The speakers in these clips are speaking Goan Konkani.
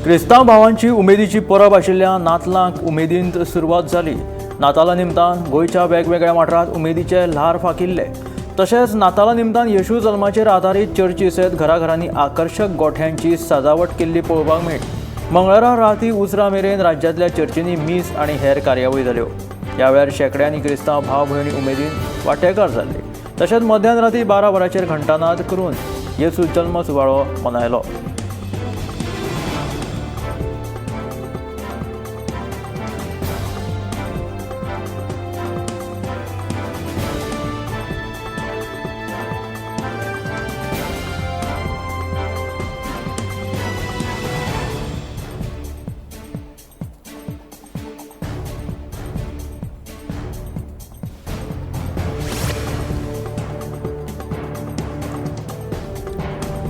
क्रिस्तांव भावांची उमेदीची परब आशिल्ल्या नातलांक उमेदींत सुरवात जाली. नाताला निमतान गोंयच्या वेगवेगळ्या वाठारांत उमेदीचे ल्हार फाकिल्ले. तशेंच नाताला निमतान येशू जल्माचेर आदारीत चर्ची सयत घराघरांनी आकर्शक गोठ्यांची सजावट केल्ली पळोवपाक मेळ्ळी. मंगळारा राती उसरां मेरेन राज्यांतल्या चर्चींनी मीस आनी हेर कार्यावळी जाल्यो. ह्या वेळार शेंकड्यांनी क्रिस्तांव भाव भयणी उमेदीन वांटेकार जाल्ले. तशेंच मध्यान राती 12 वरांचेर घंटानाद करून येशू जल्म सुवाळो मनयलो.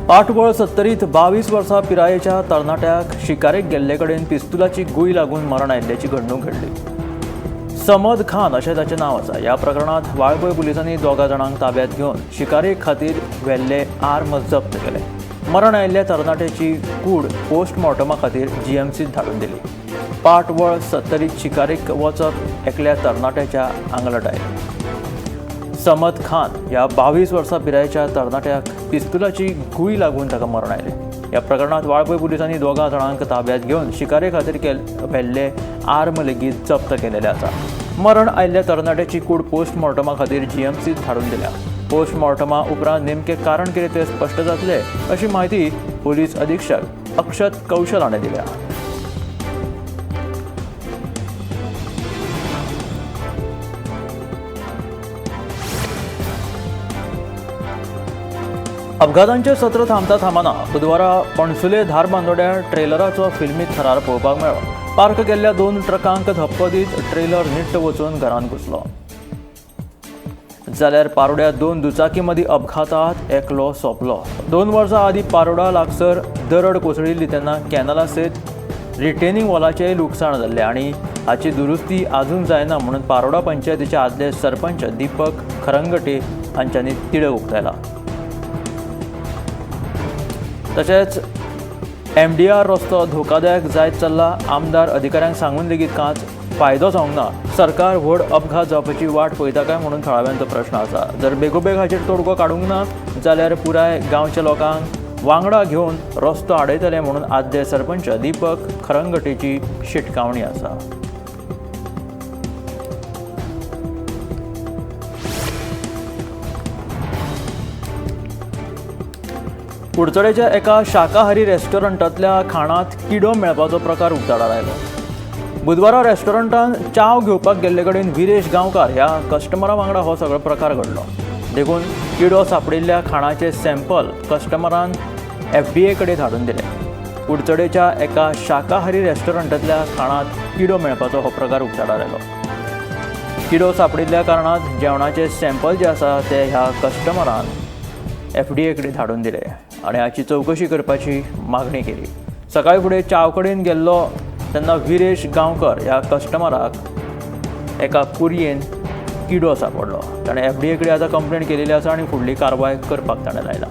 पाटवळ सत्तरीत 22 वर्सां पिरायेच्या तरणाट्याक शिकारेक गेल्ले कडेन पिस्तुलाची गुळी लागून मरण आयिल्ल्याची घडणूक घडली. समद खान अशें ताचें नांव आसा. ह्या प्रकरणांत वाळपय पुलिसांनी 2 जाणांक ताब्यांत घेवन शिकारे खातीर व्हेल्ले आर्म जप्त केले. मरण आयिल्ल्या तरणाट्याची कूड पोस्टमॉर्टमा खातीर जीएमसीत धाडून दिली. पाटवळ सत्तरीत शिकारेक वचप एकल्या तरणाट्याच्या आंगलट आयलें. समद खान ह्या 22 वर्सां पिरायेच्या तरणाट्याक पिस्तुलाची गुळी लागून ताका मरण आयलें. ह्या प्रकरणांत वाळपय पुलिसांनी 2 जाणांक ताब्यांत घेवन शिकारे खातीर व्हेल्ले आर्म लेगीत जप्त केलेले आसा. मरण आयिल्ल्या तरणाट्याची कूड पोस्टमॉर्टमा खातीर जीएमसीत धाडून दिल्या. पोस्टमॉर्टमा उपरांत नेमकें कारण कितें तें स्पश्ट जातलें अशी म्हायती पुलीस अधीक्षक अक्षत कौशल हाणें दिल्या. अपघातांचे सत्र थांबता थांबना. बुधवारा पणसुले धारबांदोड्या ट्रेलराचो फिल्मी थरार पळोवपाक मेळ्ळो. पार्क केल्ल्या 2 ट्रकांक धपको दीत ट्रेलर निट्ट वचून घरांत घुसलो. जाल्यार पारोड्या 2 दुचाकी मदीं अपघातात एकलो सोंपलो. 2 वर्सां आदीं पारोडा लागसर दरड कोसळिल्ली तेन्ना कॅनला सयत रिटेनिंग वॉलाचेंय लुकसाण जाल्लें आनी हाची दुरुस्ती आजून जायना म्हणून पारोडा पंचायतीचे आदले सरपंच दीपक खरंगटे हांच्यांनी तिडक उक्तायला. तशेंच MDR रस्तो धोकादायक जायत चल्ला. आमदार अधिकाऱ्यांक सांगून लेगीत कांयच फायदो जावंक ना. सरकार व्हड अपघात जावपाची वाट पळयता काय म्हणून थळाव्यांचो प्रश्न आसा. जर बेगोबेग हाचेर तोडगो काडूंक ना जाल्यार पुराय गांवच्या लोकांक वांगडा घेवन रस्तो आडयतले म्हणून आदले सरपंच दीपक खरंगटेची शिटकावणी आसा. कुडचडेच्या एका शाकाहारी रेस्टॉरंटांतल्या खाणांत किडो मेळपाचो प्रकार उक्ताडार आयलो. बुधवारा रेस्टॉरंटान च्याव घेवपाक गेल्ले कडेन विरेश गांवकार ह्या कस्टमरा वांगडा हो सगळो प्रकार घडलो. देखून किडो सापडिल्ल्या खाणाचे सॅम्पल कस्टमरान FDA कडेन धाडून दिले. कुडचडेच्या एका शाकाहारी रेस्टॉरंटांतल्या खाणांत किडो मेळपाचो हो प्रकार उक्ताडार आयलो. किडो सापडिल्ल्या कारणान जेवणाचे सॅम्पल जे आसा ते ह्या कस्टमरान FDA कडेन धाडून दिले आनी हाची चवकशी करपाची मागणी केली. सकाळी फुडें च्याव कडेन गेल्लो तेन्ना विरेश गांवकर ह्या कस्टमराक एका कुरयेन किडो सापडलो. ताणें FDA कडेन आतां कंप्लेन केलेली आसा आनी फुडली कारवाय करपाक ताणें लायला.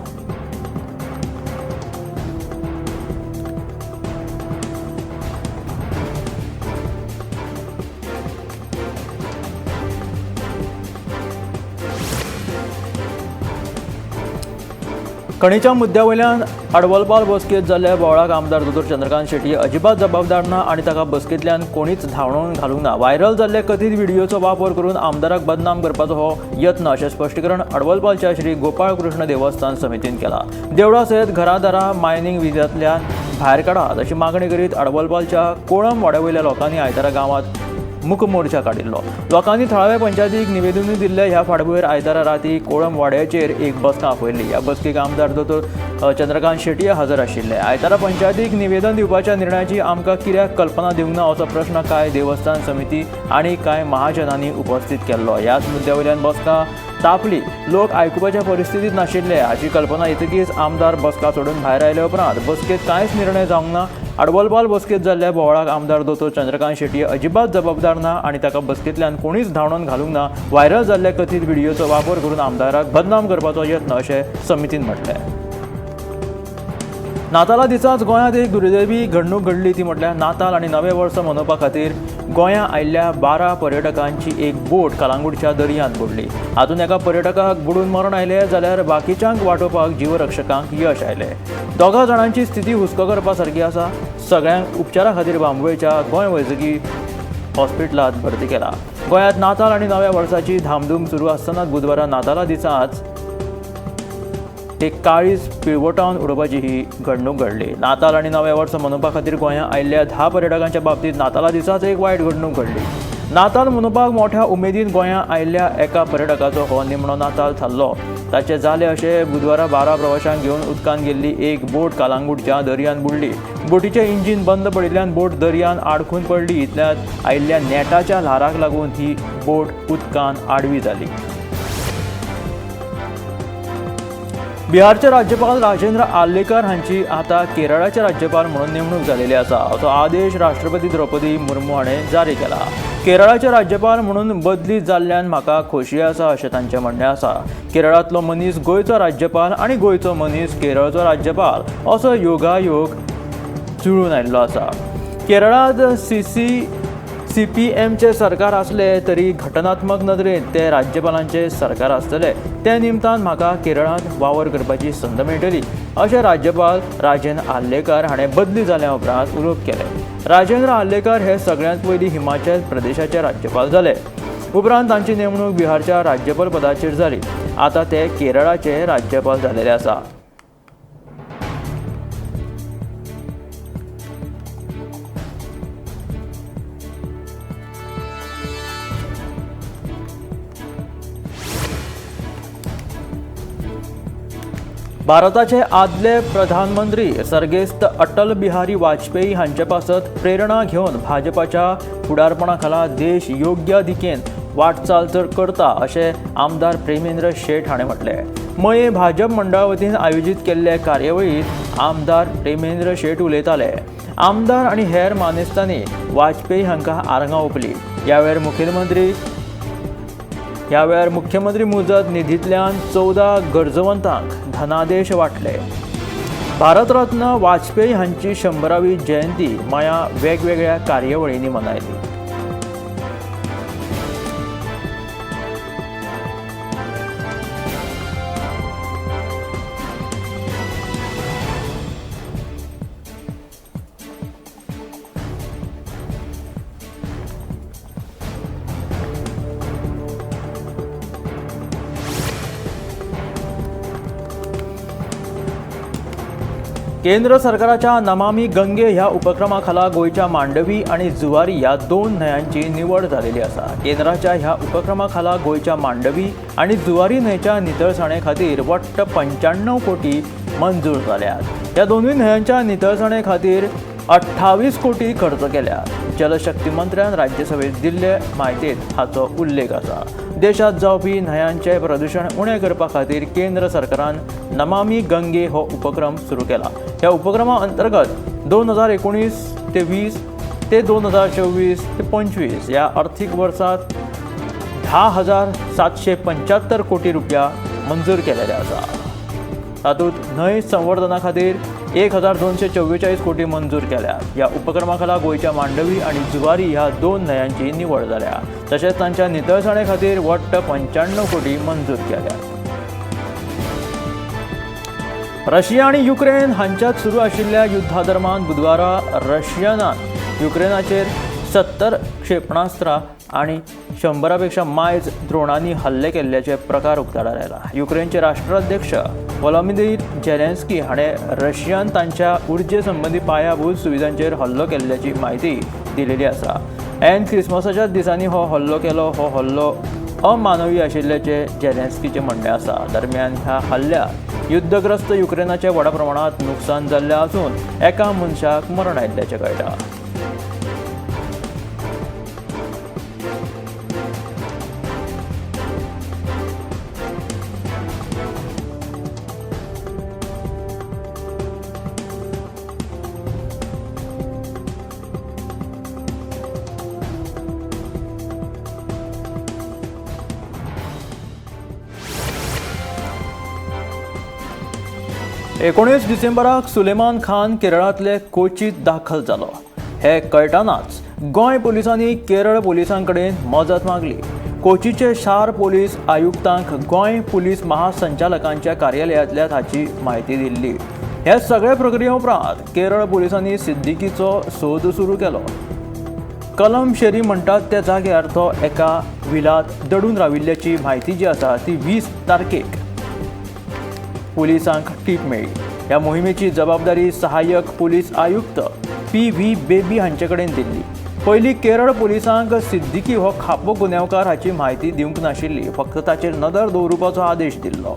खणीच्या मुद्द्या वयल्यान अडवलपाल बसकेंत जाल्ल्या बोवाळाक आमदार दोतोर चंद्रकांत शेट्टी अजिबात जबाबदार ना आनी ताका बसकेंतल्यान कोणीच धांवडोवन घालूंक ना. व्हायरल जाल्ल्या कथीत व्हिडियोचो वापर करून आमदाराक बदनाम करपाचो हो यत्न अशें स्पश्टीकरण अडवलपालच्या श्री गोपाळ कृष्ण देवस्थान समितीन केला. देवळा सयत घरादारां मायनींग विजांतल्यान भायर काडात अशी मागणी करीत अडवलपालच्या कोळम वाड्या वयल्या लोकांनी आयतारा गांवांत मुकमोर्चा काडिल्लो. लोकांनी थळाव्या पंचायतीक निवेदनूय दिल्लें. ह्या फाटभुंयेर आयतारा राती कोळम वाड्याचेर एक बसका आपयल्ली. ह्या बसकेक आमदार दोतोर चंद्रकांत शेट्टी हजर आशिल्ले. आयतारा पंचायतीक निवेदन दिवपाच्या निर्णयाची आमकां कित्याक कल्पना दिवंक ना असो प्रश्न कांय देवस्थान समिती आनी कांय महाजनांनी उपस्थित केल्लो. ह्याच मुद्द्या वयल्यान बसका तापली. लोक आयकुपाच्या परिस्थितींत नाशिल्ले हाची कल्पना येतकीच आमदार बसका सोडून भायर आयले उपरांत बसकेंत कांयच निर्णय जावंक ना. अडवलपाल बसकेंत जाल्ल्या बोवाळाक आमदार दोतोर चंद्रकांत शेट्टी अजिबात जबाबदार ना आनी ताका बसकेंतल्यान कोणीच धांवडोवन घालूंक ना. व्हायरल जाल्ल्या कथीत व्हिडियोचो वापर करून आमदाराक बदनाम करपाचो यत्न अशें समितीन म्हटलें. नाताला दिसाच गोंयांत एक दुर्दैवी घडणूक घडली ती म्हटल्यार नाताल आनी नवें वर्स मनोवपा खातीर गोंयां आयिल्ल्या 12 पर्यटकांची एक बोट कलांगूटच्या दर्यांत बुडली. हातूंत एका पर्यटकाक बुडून मरण आयलें जाल्यार बाकीच्यांक वाटोवपाक जीवरक्षकांक यश आयलें. 2 जाणांची स्थिती हुस्को करपा सारकी आसा. सगळ्यांक उपचारा खातीर बांबोळेच्या गोंय वैजकी हॉस्पिटलांत भरती केला. गोंयांत नाताल आनी नव्या वर्साची धामधूम सुरू आसतना बुधवारा नाताला दिसाच एक काळीज पिळवटावन उडोवपाची ही घडणूक घडली. नाताल आनी नवें वर्स मनोवपा खातीर गोंयां आयिल्ल्या 10 पर्यटकांच्या बाबतींत नाताला दिसाच एक वायट घडणूक घडली. नाताल मनोवपाक मोठ्या उमेदीन गोंयां आयिल्ल्या एका पर्यटकाचो हो निमणो नाताल थारलो. ताचें जालें अशें बुधवारा 12 प्रवाशांक घेवन उदकांत गेल्ली एक बोट कलांगूटच्या दर्यांत बुडली. बोटीचें इंजीन बंद पडिल्ल्यान बोट दर्यांत आडखून पडली. इतल्यांत आयिल्ल्या नेटाच्या ल्हाराक लागून ही बोट उदकांत आडवी जाली. बिहारचे राज्यपाल राजेंद्र आर्लेकर हांची आतां केरळाचे राज्यपाल म्हणून नेमणूक जाल्ली आसा असो आदेश राष्ट्रपती द्रौपदी मुर्मू हाणें जारी केला. केरळाचे राज्यपाल म्हणून बदली जाल्ल्यान म्हाका खोशी आसा अशें तांचें म्हणणें आसा. केरळांतलो मनीस गोंयचो राज्यपाल आनी गोंयचो मनीस केरळचो राज्यपाल असो योगायोग जुळून आयिल्लो आसा. केरळांत CPMचे सरकार आसले तरी घटनात्मक नदरेन ते राज्यपालांचे सरकार आसतले. त्या निमतान म्हाका केरळांत वावर करपाची संद मेळटली अशें राज्यपाल राजेंद्र आर्लेकर हाणें बदली जाल्या उपरांत उलोवप केलें. राजेंद्र आर्लेकर हे सगळ्यांत पयलीं हिमाचल प्रदेशाचे राज्यपाल जाले. उपरांत तांची नेमणूक बिहारच्या राज्यपाल पदाचेर जाली. आतां ते केरळाचे राज्यपाल जाल्ले आसा. भारताचे आदले प्रधानमंत्री सर्गेस्त अटल बिहारी वाजपेयी हांचे पासत प्रेरणा घेवन भाजपाच्या फुडारपणा खाला देश योग्य दिकेन वाटचाल तर करता अशें आमदार प्रेमेंद्र शेट हाणें म्हटलें. मये भाजप मंडळा वतीन आयोजीत केल्ले कार्यावळींत आमदार प्रेमेंद्र शेट उलयताले. आमदार आनी हेर मानेस्तांनी वाजपेयी हांकां आर्गां ओंपली. ह्या वेळार मुख्यमंत्री मुजत निधींतल्यान 14 गरजवंतांक धनादेश वांटले. भारतरत्न वाजपेयी हांची 100वी जयंती माया वेगवेगळ्या कार्यावळींनी मनयली. केंद्र सरकाराच्या नमामी गंगे ह्या उपक्रमा खाला गोंयच्या मांडवी आनी जुवारी ह्या 2 न्हंयांची निवड जाल्ली आसा. केंद्राच्या ह्या उपक्रमा खाला गोंयच्या मांडवी आनी जुवारी न्हंयच्या नितळसाणे खातीर वट्ट 95 कोटी मंजूर जाल्यात. ह्या दोनूय न्हंयांच्या नितळसाणे खातीर 28 कोटी खर्च केल्यात. जलशक्ती मंत्र्यान राज्यसभेत दिल्ले म्हायतेंत हाचो उल्लेख आसा. देशांत जावपी न्हंयांचें प्रदूशण उणें करपा खातीर केंद्र सरकारान नमामी गंगे हो उपक्रम सुरू केला. ह्या उपक्रमा अंतर्गत 2019 ते 20 ते 2024 ते 25 ह्या अर्थीक वर्सांत 10,775 कोटी रुपया मंजूर केलेले आसा. तातूंत न्हंय संवर्धना खातीर 1,244 कोटी मंजूर केल्या. ह्या उपक्रमा खाला गोंयच्या मांडवी आनी जुवारी ह्या 2 न्हंयांची निवड जाल्या. तशेंच तांच्या नितळसाणे खातीर वट्ट 95 कोटी मंजूर केल्या. रशिया आनी युक्रेन हांच्यात सुरू आशिल्ल्या युद्धा दरम्यान बुधवारा रशियान युक्रेनाचेर 70 क्षेपणास्त्रां आनी 100 पेक्षा मायज द्रोणांनी हल्ले केल्ल्याचे प्रकार उक्ताडार आयला. युक्रेनचे राष्ट्राध्यक्ष व्लादिमीर झेलेन्स्की हाणें रशियान तांच्या उर्जे संबंदी पायाभूत सुविधांचेर हल्लो केल्ल्याची म्हायती दिलेली आसा. ऐन क्रिसमसाच्या दिसांनी हो हल्लो केलो. हो हल्लो अमानवी आशिल्ल्याचें झेलेन्स्कीचें म्हणणें आसा. दरम्यान ह्या हल्ल्यात युद्धग्रस्त युक्रेनाचें व्हडा प्रमाणांत नुकसान जाल्लें आसून एका मनशाक मरण आयिल्ल्याचें कळटा. 19 डिसेंबराक सुलेमान खान केरळांतले कोचीत दाखल जालो। हे कळटानाच गोंय पोलिसांनी केरळ पोलिसां कडेन मजत मागली। कोचीचे शार पोलीस आयुक्तांक गोंय पोलीस महासंचालकांच्या कार्यालयांतल्या हाची म्हायती दिल्ली। हे सगळे प्रक्रिये उपरांत केरळ पोलिसांनी सिद्दीकीचो सोद सुरू केलो। कलमशेरी म्हणटात त्या जाग्यार तो एका विलात दडून राविल्ल्याची म्हायती जी आसा ती 20 तारखेक पोलिसांक टीप मेळ्ळी। ह्या मोहिमेची जबाबदारी सहाय्यक पोलीस आयुक्त PV baby हांचे कडेन दिल्ली। पयलीं केरळ पोलिसांक सिद्दीकी हो खापो गुन्यांवकार हाची म्हायती दिवंक नाशिल्ली, फक्त ताचेर नदर दवरुपाचो आदेश दिल्लो।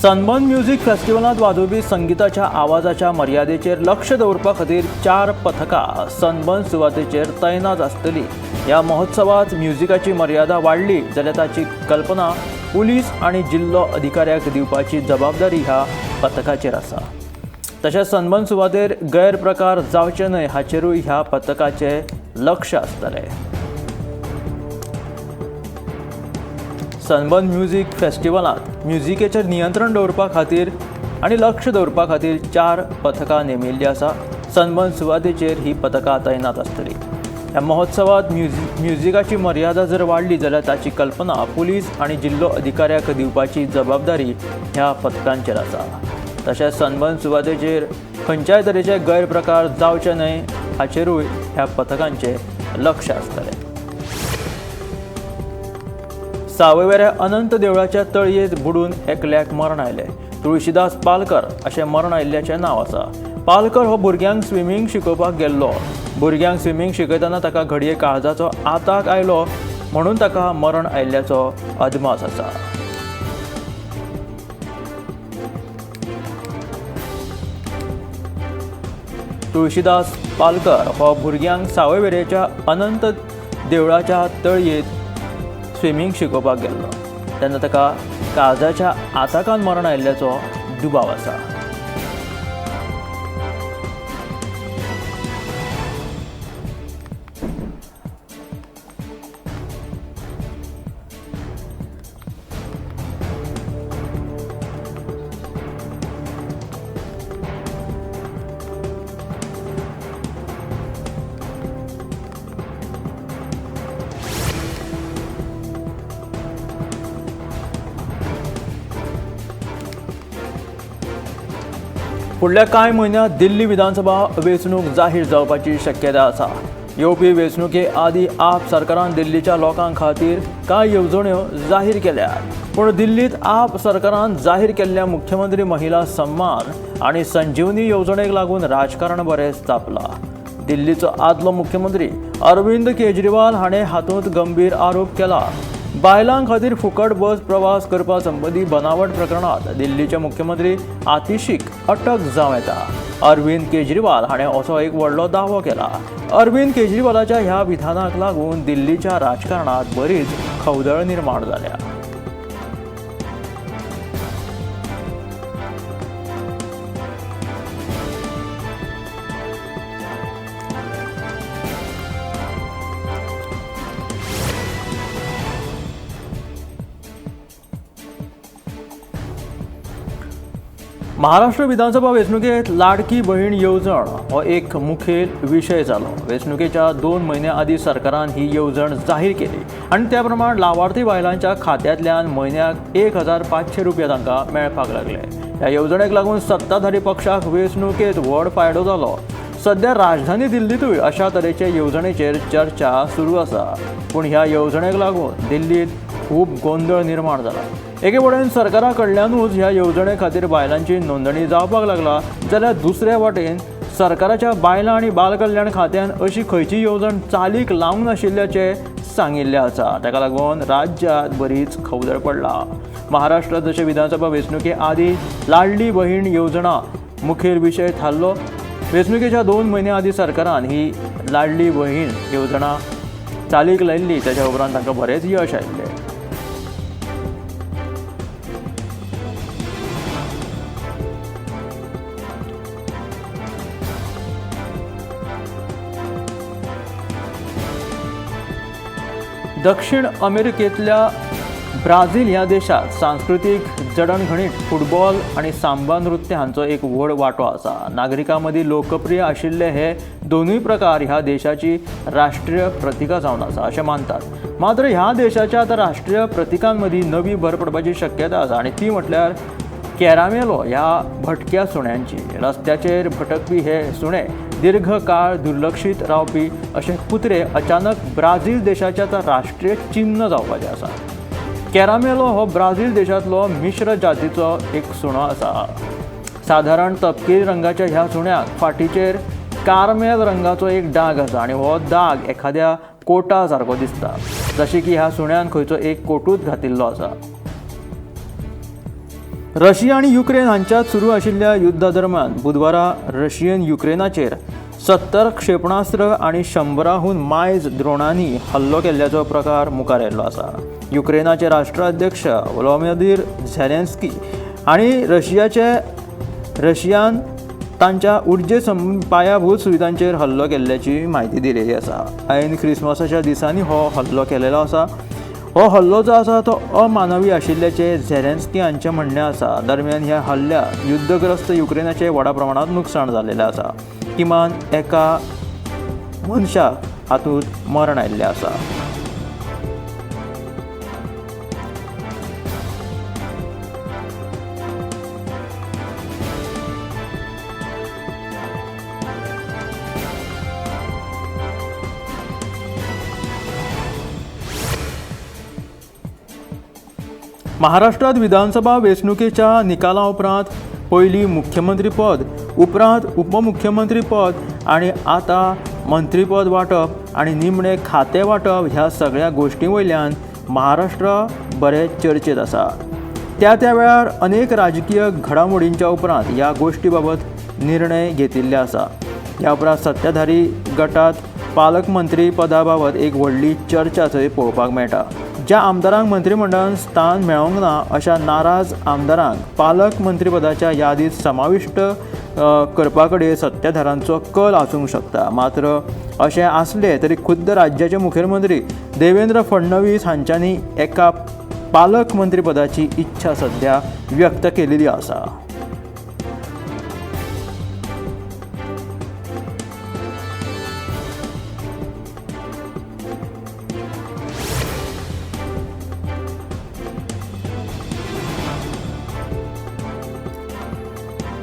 सनबर्न म्युझिक फेस्टिवलांत वाजोवपी संगीताच्या आवाजाच्या मर्यादेचेर लक्ष दवरपा खातीर 4 पथकां सनबर्न सुवातेचेर तैनात आसतली। ह्या महोत्सवात म्युझिकाची मर्यादा वाडली जाल्यार ताची कल्पना पुलीस आनी जिल्लो अधिकाऱ्याक दिवपाची जबाबदारी ह्या पथकाचेर आसा। तशेंच सनबर्न सुवातेर गैरप्रकार जावचे न्हय हाचेरूय ह्या पथकाचें लक्ष आसतलें। सनबर्न म्युझिक फेस्टिवलांत म्युझिकेचेर नियंत्रण दवरपा खातीर आनी लक्ष दवरपा खातीर 4 पथकां नेमिल्लीं आसा। सनबर्न सुवातेचेर ही पथकां तैनात आसतली। ह्या महोत्सवात म्युझिकाची मर्यादा जर वाडली जाल्यार ताची कल्पना पुलीस आनी जिल्लो अधिकाऱ्याक दिवपाची जबाबदारी ह्या पथकांचेर आसा। तशेंच सनबर्न सुवातेचेर खंयच्याय तरेचे गैरप्रकार जावचे न्हय हाचेरूय ह्या पथकांचें लक्ष आसतलें। सावयवेऱ्या अनंत देवळाच्या तळयेंत बुडून एकल्याक मरण आयलें। तुळशीदास पालकर अशें मरण आयिल्ल्याचें नांव आसा। पालकर हो भुरग्यांक स्विमींग शिकोवपाक गेल्लो। भुरग्यांक स्विमींग शिकयतना ताका घडये काळजाचो आताक आयलो म्हणून ताका मरण आयिल्ल्याचो अदमास आसा। तुळशीदास पालकर हो भुरग्यांक सावयवेरेच्या अनंत देवळाच्या तळयेंत स्विमींग शिकोवपाक गेल्लो तेन्ना ताका काळजाच्या आताकान मरण आयिल्ल्याचो दुबाव आसा। फुडल्या कांय म्हयन्यांत दिल्ली विधानसभा वेंचणूक जाहीर जावपाची शक्यता आसा। येवपी वेंचणुके आदीं आप सरकारान दिल्लीच्या लोकां खातीर कांय येवजण्यो जाहीर केल्यात, पूण दिल्लींत आप सरकारान जाहीर केल्ल्या मुख्यमंत्री महिला सम्मान आनी संजीवनी येवजणेक लागून राजकारण बरेंच तापलां। दिल्लीचो आदलो मुख्यमंत्री अरविंद केजरीवाल हाणें हातूंत गंभीर आरोप केला। बायलां खातीर फुकट बस प्रवास करपा संबंदी बनावट प्रकरणांत दिल्लीचे मुख्यमंत्री आतिशीक अटक जावं येता। अरविंद केजरीवाल हाणें असो एक व्हडलो दावो केला। अरविंद केजरीवालाच्या ह्या विधानाक लागून दिल्लीच्या राजकारणांत बरीच खवदळ निर्माण जाल्या। महाराष्ट्र विधानसभा वेंचणुकेंत लाडकी बहीण येवजण हो एक मुखेल विशय जालो। वेंचणुकेच्या 2 म्हयन्या आदीं सरकारान ही येवजण जाहीर केली आनी त्या प्रमाण लावार्थी बायलांच्या खात्यांतल्यान म्हयन्याक 1500 रुपया तांकां मेळपाक लागले। ह्या येवजणेक लागून सत्ताधारी पक्षाक वेंचणुकेंत व्हड फायदो जालो। सध्या राजधानी दिल्लींतूय अशा तरेचे येवजणेचेर चर्चा सुरू आसा, पूण ह्या येवजणेक लागून दिल्लींत खूब गोंदळ निर्माण जाला। एके वटेन सरकारा कडल्यानूच ह्या येवजणे खातीर बायलांची नोंदणी जावपाक लागला, जाल्यार दुसऱ्या वटेन सरकाराच्या बायलां आनी बाल कल्याण खात्यान अशी खंयची येवजण चालीक लावंक नाशिल्ल्याचें सांगिल्लें आसा। ताका लागून राज्यांत बरीच खवदळ पडला। महाराष्ट्रांत जशें विधानसभा वेंचणुके आदीं लाडली बहीण येवजणा मुखेल विशय थारलो, वेंचणुकेच्या 2 म्हयन्या आदीं सरकारान ही लाडली बहीण येवजणा चालीक लायिल्ली। ताच्या उपरांत तांकां बरेंच यश आयिल्लें। दक्षिण अमेरिकेंतल्या ब्राझील ह्या देशात सांस्कृतीक जडणघडणीत फुटबॉल आनी सांबा नृत्य हांचो एक व्हड वांटो आसा. नागरिकां मदीं लोकप्रिय आशिल्ले हे दोनूय प्रकार ह्या देशाची राष्ट्रीय प्रतिका जावन आसा अशें मानतात. मात्र ह्या देशाच्या आतां राष्ट्रीय प्रतिकांमदीं नवी भर पडपाची शक्यता आसा आनी ती म्हटल्यार कॅरामेलो ह्या भटक्या सुण्यांची. रस्त्याचेर भटकपी हे सुणे दीर्घ काळ दुर्लक्षीत रावपी अशे कुत्रे अचानक ब्राझील देशाच्या आतां राष्ट्रीय चिन्न जावपाचें आसा. कॅरामेलो हो ब्राझील देशांतलो मिश्र जातीचो एक सुणो आसा. सादारण तपकिरी रंगाच्या ह्या सुण्याक फाटीचेर कारमेल रंगाचो एक डाग आसा आनी हो दाग एखाद्या कोटा सारको दिसता, जशें की ह्या सुण्यान खंयचो एक कोटूच घातिल्लो आसा. रशिया आनी युक्रेन हांच्यात सुरू आशिल्ल्या युद्धा दरम्यान बुधवारा रशियन युक्रेनाचेर 70 क्षेपणास्त्र आनी 100हून मायज द्रोणांनी हल्लो केल्ल्याचो प्रकार मुखार आयिल्लो आसा. युक्रेनाचे राष्ट्राध्यक्ष व्लादिमीर झेलेन्स्की आनी रशियान तांच्या उर्जे पायाभूत सुविधांचेर हल्लो केल्ल्याची म्हायती दिलेली आसा. ऐन क्रिसमसाच्या दिसांनी हो हल्लो केलेलो आसा. हो हल्लो जो आसा तो अमानवी आशिल्ल्याचें झेलेन्स्की हांचें म्हणणें आसा. दरम्यान ह्या हल्ल्यात युद्धग्रस्त युक्रेनाचें व्हडा प्रमाणांत नुकसाण जाल्लें आसा. किमान एका मनशाक हातूंत मरण आयिल्लें आसा. महाराष्ट्रात विधानसभा वेंचणुकेच्या निकाला उपरांत पयलीं मुख्यमंत्रीपद, उपरांत उपमुख्यमंत्रीपद आनी आतां मंत्रीपद वांटप आनी निमणें खातें वांटप ह्या सगळ्या गोश्टीं वयल्यान महाराष्ट्र बरें चर्चेत आसा. त्या त्या वेळार अनेक राजकीय घडामोडींच्या उपरांत ह्या गोश्टी बाबत निर्णय घेतिल्ले आसा. ह्या उपरांत सत्ताधारी गटांत पालकमंत्री पदा बाबत एक व्हडली चर्चा थंय पळोवपाक मेळटा. ज्या आमदारांक मंत्रिमंडळान स्थान मेळोंक ना अशा नाराज आमदारांक पालकमंत्रीपदाच्या यादीत समाविश्ट करपा कडेन सत्ताधाऱ्यांचो कल आसूंक शकता. मात्र अशें आसलें तरी खुद्द राज्याचे मुखेलमंत्री देवेंद्र फडणवीस हांच्यांनी एका पालकमंत्रीपदाची इच्छा सध्या व्यक्त केलेली आसा.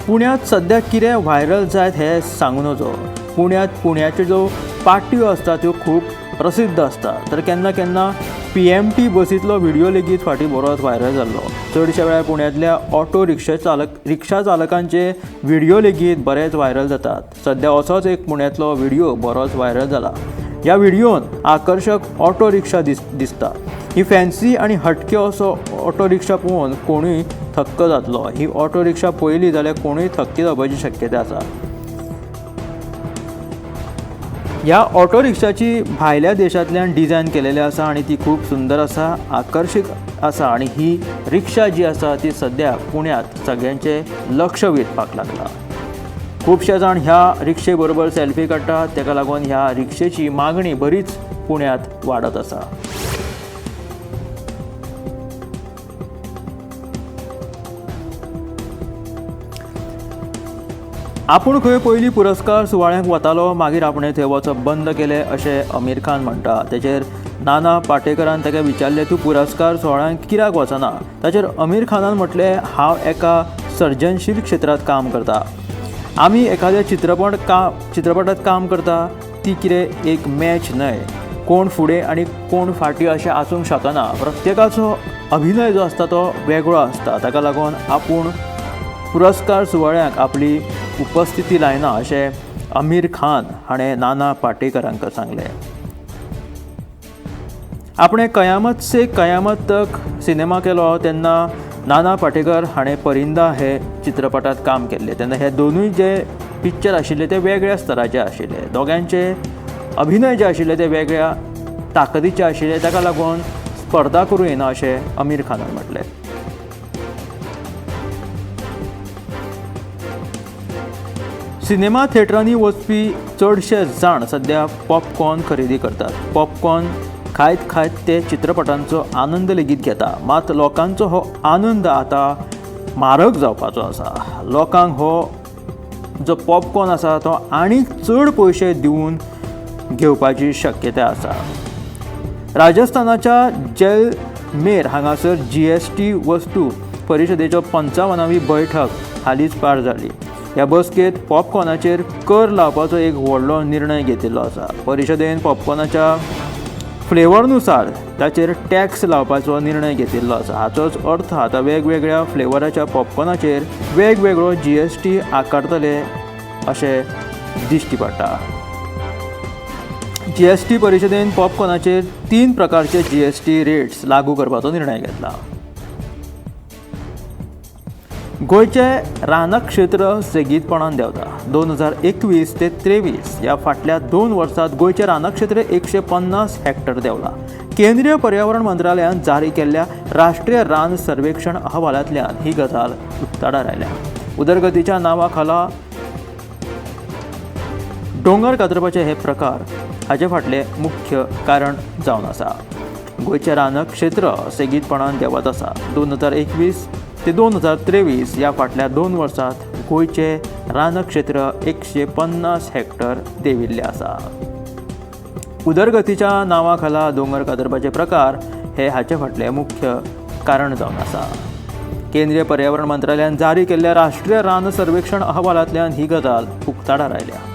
पुण्यात सध्या कितें व्हायरल जायत हें सांगू नजो. पुण्यांत पुण्याच्यो ज्यो पाट्यो आसता त्यो खूब प्रसिद्ध आसता. तर केन्ना केन्ना PMT बसींतलो व्हिडियो लेगीत फाटीं बरोच व्हायरल जाल्लो. चडश्या वेळार पुण्यांतल्या ऑटो रिक्षा चालकांचे व्हिडियो लेगीत बरेच व्हायरल जातात. सध्या असोच एक पुण्यांतलो व्हिडियो बरोच व्हायरल जाला. ह्या व्हिडियोन आकर्शक ऑटो रिक्षा दिसता. ही फॅन्सी आनी हटके असो ऑटो रिक्षा पळोवन कोणूय थक्क जातलो. ही ऑटो रिक्षा पळयली जाल्यार कोणूय थक्की जावपाची शक्यता आसा. ह्या ऑटो रिक्षाची भायल्या देशांतल्यान डिझायन केलेली आसा आनी ती खूब सुंदर आसा, आकर्शीक आसा आनी ही रिक्षा जी आसा ती सध्या पुण्यांत सगळ्यांचें लक्ष वेधपाक लागला. खुबशे जाण ह्या रिक्षे बरोबर सेल्फी काडटात. ताका लागून ह्या रिक्षेची मागणी बरीच पुण्यांत वाडत आसा. आपूण खंय पयलीं पुरस्कार सुवाळ्यांक वतालो, मागीर आपणें थंय वचप बंद केलें अशें अमीर खान म्हणटा. तेचेर नाना पाटेकरान ताका विचारलें, तूं पुरस्कार सुवाळ्यांक कित्याक वचना? ताचेर अमीर खानान म्हटलें, हांव एका सर्जनशील क्षेत्रांत काम करता. आमी एखाद्या चित्रपटांत काम करता ती कितें एक मॅच न्हय. कोण फुडें आनी कोण फाटीं अशें आसूंक शकना. प्रत्येकाचो अभिनय जो आसता तो वेगळो आसता. ताका लागून आपूण पुरस्कार सुवाळ्यांक आपली उपस्थिती लायना अशें अमीर खान हाणें नाना पाटेकरांक सांगलें. आपणें कयामत से कयामत तक सिनेमा केलो तेन्ना नाना पाटेकर हाणें परिंदा हे चित्रपटांत काम केल्लें. तेन्ना हे दोनूय जे पिक्चर आशिल्ले ते वेगळ्या स्तराचे आशिल्ले. दोगांचे अभिनय जे आशिल्ले ते वेगळ्या ताकदीचे आशिल्ले. ताका लागून स्पर्धा करूं येना अशें अमीर खानान म्हटलें. सिनेमा थिएटरांनी वचपी चडशे जाण सध्या पॉपकॉर्न खरेदी करतात. पॉपकॉर्न खायत खायत ते चित्रपटांचो आनंद लेगीत घेता. मात लोकांचो हो आनंद आतां म्हारग जावपाचो आसा. लोकांक हो जो पॉपकॉर्न आसा तो आनीक चड पयशे दिवन घेवपाची शक्यताय आसा. राजस्थानाच्या जैसलमेर हांगासर GST वस्तू परिशदेचो 55वी बैठक हालींच पार जाली. ह्या बसकेंत पॉपकॉर्नाचेर कर लावपाचो एक व्हडलो निर्णय घेतिल्लो आसा. परिशदेन पॉपकॉर्नाच्या फ्लेवरनुसार ताचेर टॅक्स लावपाचो निर्णय घेतिल्लो आसा. हाचोच अर्थ आतां वेगवेगळ्या फ्लेवराच्या पॉपकॉर्नाचेर वेगवेगळो GST आकारतले अशें दिश्टी पडटा. GST परिशदेन पॉपकॉर्नाचेर 3 प्रकारचे GST rates लागू करपाचो निर्णय घेतला. गोंयचें रानक्षेत्र सेगीतपणान देंवता. 2021 ते 23 ह्या फाटल्या 2 वर्सांत गोंयचें रानक्षेत्र 150 हॅक्टर देंवलां. केंद्रीय पर्यावरण मंत्रालयान जारी केल्ल्या राष्ट्रीय रान सर्वेक्षण अहवालांतल्यान ही गजाल उक्ताडार आयल्या. उदरगतीच्या नांवा खाला दोंगर कातरपाचे हे प्रकार हाचे फाटलें मुख्य कारण जावन आसा. गोंयचें रानक्षेत्र सेगीतपणान देंवत आसा. 2021 ते 2023 ह्या फाटल्या 2 वर्सांत गोंयचें रानक्षेत्र 150 हॅक्टर देंविल्लें आसा. उदरगतीच्या नांवा खाला दोंगर कातरपाचे प्रकार हे हाचे फाटलें मुख्य कारण जावन आसा. केंद्रीय पर्यावरण मंत्रालयान जारी केल्ल्या राष्ट्रीय रान सर्वेक्षण अहवालांतल्यान ही गजाल उक्ताडार आयल्या.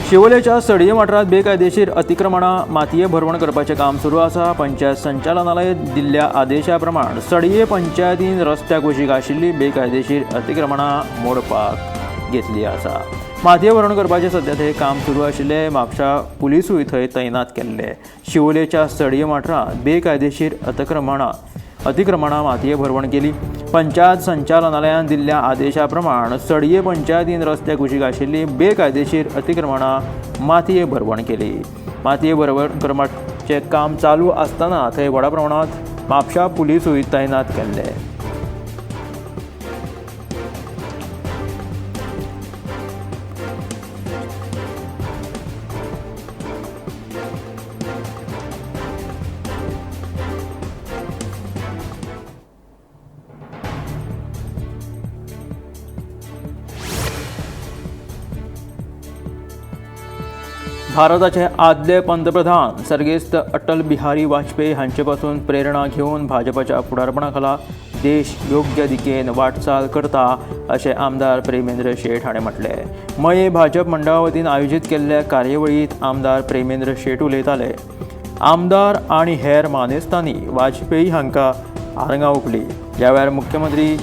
शिवोलेच्या सडये वाठारांत बेकायदेशीर अतिक्रमणां मातये भरवण करपाचें काम सुरू आसा. पंचायत संचालनालय दिल्ल्या आदेशा प्रमाण सडये पंचायतीन रस्त्या कुशीक आशिल्ली बेकायदेशीर अतिक्रमणां मोडपाक घेतली आसा. मातये भरवण करपाचें सद्या थंय काम सुरू आशिल्लें. म्हापशा पुलिसूय थंय तैनात केल्ले. शिवोलेच्या सडये वाठारांत बेकायदेशीर अतिक्रमणां मातये भरवण केली. पंचायत संचालनालयान दिल्ल्या आदेशा प्रमाण सडये पंचायतीन रस्त्या कुशीक आशिल्ली बेकायदेशीर अतिक्रमणां मातये भरवण केली. मातये भरवण करपाचें काम चालू आसतना थंय व्हडा प्रमाणांत म्हापशा पुलिसूय तैनात केल्ले. भारताचे आदले पंतप्रधान सर्गेस्त अटल बिहारी वाजपेयी हांचे पासून प्रेरणा घेवन भाजपाच्या फुडारपणा खाला देश योग्य दिकेन वाटचाल करता अशें आमदार प्रेमेंद्र शेट हाणें म्हटलें. मये भाजप मंडळा वतीन आयोजीत केल्ल्या कार्यावळींत आमदार प्रेमेंद्र शेट उलयताले. आमदार आनी हेर मानेस्तांनी वाजपेयी हांकां आरंगां ओंपली. ह्या वेळार मुख्यमंत्री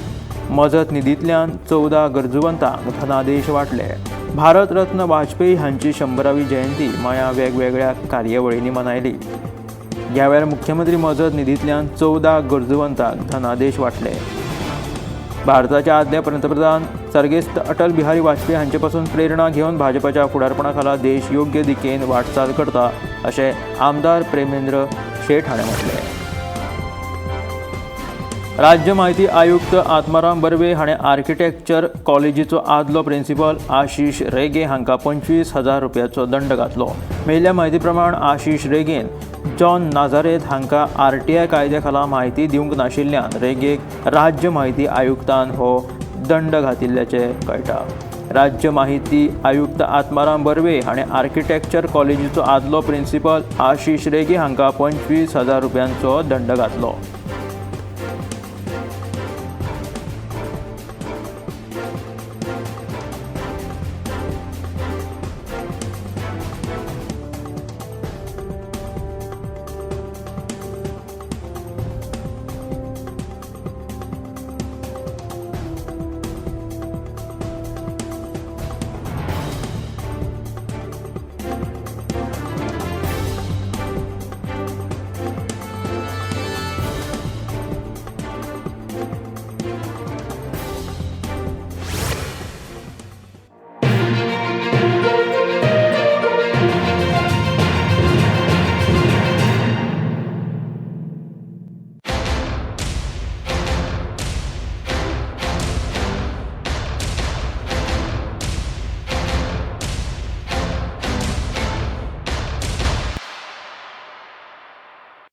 मजत निधींतल्यान 14 गरजूवंतांक धनादेश वांटले. भारतरत्न वाजपेयी हांची 100वी जयंती मया वेगवेगळ्या कार्यावळींनी मनयली. ह्या वेळार मुख्यमंत्री मजत निधींतल्यान 14 गरजूवंतांक धनादेश वांटले. भारताचे आदले पंतप्रधान सर्गेस्त अटल बिहारी वाजपेयी हांचे पासून प्रेरणा घेवन भाजपाच्या फुडारपणा खाला देश योग्य दिकेन वाटचाल करता अशें आमदार प्रेमेंद्र शेट हाणें म्हटलें. राज्य माहिती आयुक्त आत्माराम बर्वे हाणें आर्किटेक्चर कॉलेजीचो आदलो प्रिन्सिपल आशिष रेगे हांकां 25,000 रुपयाचो दंड घातलो. मेळिल्ल्या म्हायती प्रमाण आशिष रेगेन जॉन नाझारेथ हांकां RTI कायद्या खाला म्हायती दिवंक नाशिल्ल्यान रेगेक राज्य माहिती आयुक्तान हो दंड घातिल्ल्याचें कळटा. राज्य माहिती आयुक्त आत्माराम बर्वे हाणें आर्किटेक्चर कॉलेजीचो आदलो प्रिन्सिपल आशिष रेगे हांकां 25,000 रुपयांचो दंड घातलो.